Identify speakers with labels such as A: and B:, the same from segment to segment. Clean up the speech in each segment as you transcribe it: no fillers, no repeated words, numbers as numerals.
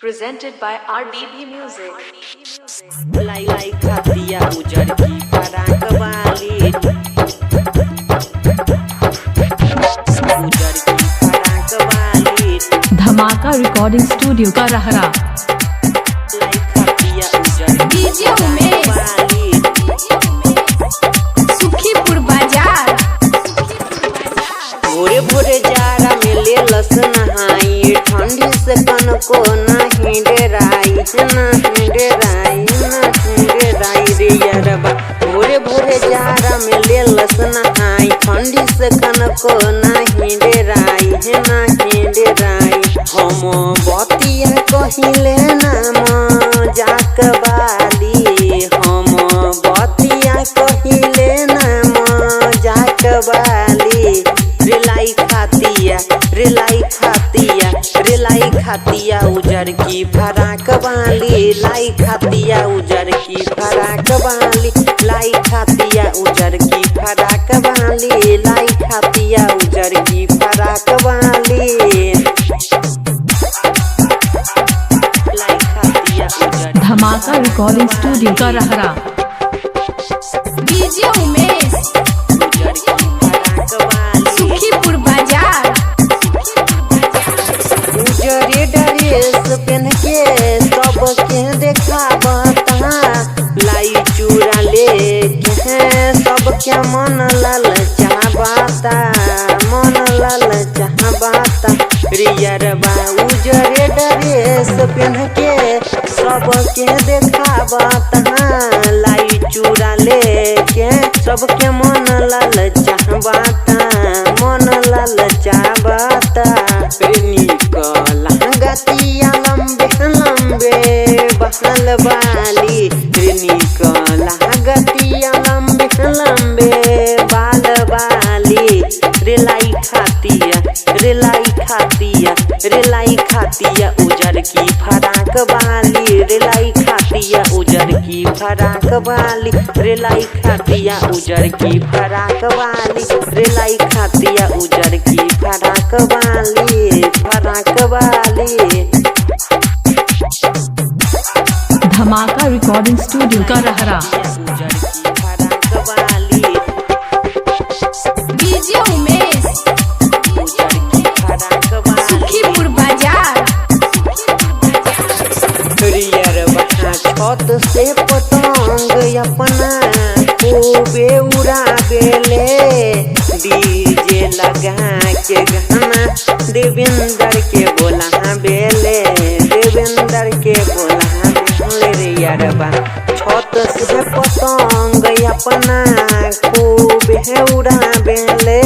A: Presented by RDB Music.
B: लाई लाई खातिया उजर की फराक वाली, उजर की फराक वाली।
A: धमाका रिकॉर्डिंग स्टूडियो का रहरा।
B: लाई खातिया उजर की
C: डीजे उमेश,
B: वाली।
C: सुखीपुर बाजार।
B: भोरे भोरे जाड़ा में ले लस नहाई, ठंडी से कनको नहीं डराई, नहीं डराई, नहीं डराई रे यरबा। भोरे भोरे जाड़ा में ले लस नहाई, ठंडी से कनको नहीं डराई, नहीं डराई। हम बतिया कहिले नाम जाक बाली, हम बतिया कहिले नाम जाक बाली। रेलाई खातिया, रेलाई खातिया, रेलाई खातिया उजर की फराक वाली, लाई खातिया उजर की फराक वाली, लाई खातिया उजर की फराक वाली, लाई खातिया उजर की फराक वाली, लाई खातिया उजर की
A: धमाका रिकॉर्डिंग स्टूडियो का रहरा।
C: डीजे उमेश,
B: उजर की फराक वाली।
C: सुखीपुर बाजार।
B: उजरे ड्रेस पहन के सबके देखावता, लाई चूड़ा ले के सबके मन लाल चाहता, मन लाल चाहता रियरबा। उजरे ड्रेस पहन के सबके देखावता, लाई चूड़ा ले के सबके मन लाल चाहता, मन लाल चाहता। गतिया लंबे लंबे बहल बाली, गतिया लंबे लंबे बाल बाली। रेलाई खातिया, रेलाई खातिया, रेलाई खातिया उजर की फराक वाली, रेलाई खातिया उजर की फराक वाली, रेलाई खातिया उजर की फराक वाली, रेलाई खातिया उजर की फराक वाली, फराक वाली।
A: धमाका रिकॉर्डिंग स्टूडियो का रहरा।
B: उजर की फराक वाली।
C: डीजे उमेश,
B: उजर की फराक वाली।
C: सुखीपुर बाजार।
B: रियर बहा छत से पतंग अपना खूबे उड़ावेले, डीजे लगा के गाना देवेंद्र के बोला बेले, देवेंद्र के बोला बेले रे यारबा। छत से पतंग अपना खूबे उड़ावेले,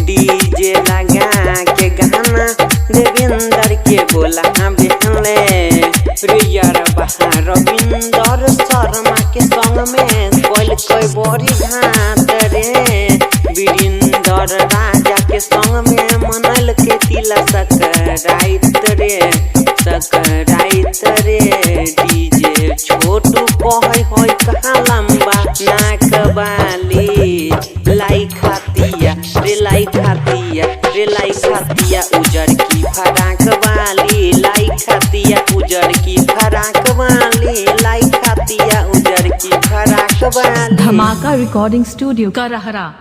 B: डीजे लगा के गाना देवेंद्र के बोला बेले रे यारबा। रविंदर शर्मा के संग में कोयल कोई बड़ी घात रे, वीरेंद्र राजा के संग में मनल के तिला सकराइत रे, सकराइत रे। डीजे छोटू कहै होय कहाँ लंबा नाक वाली, लाई खातिया रे, लाई खातिया रे, लाई खातिया उजर की फराक वाली, लाई खातिया उजर की फराक वाली, लाई खातिया उजर की फराक वाली।
A: धमाका रिकॉर्डिंग स्टूडियो का रहरा।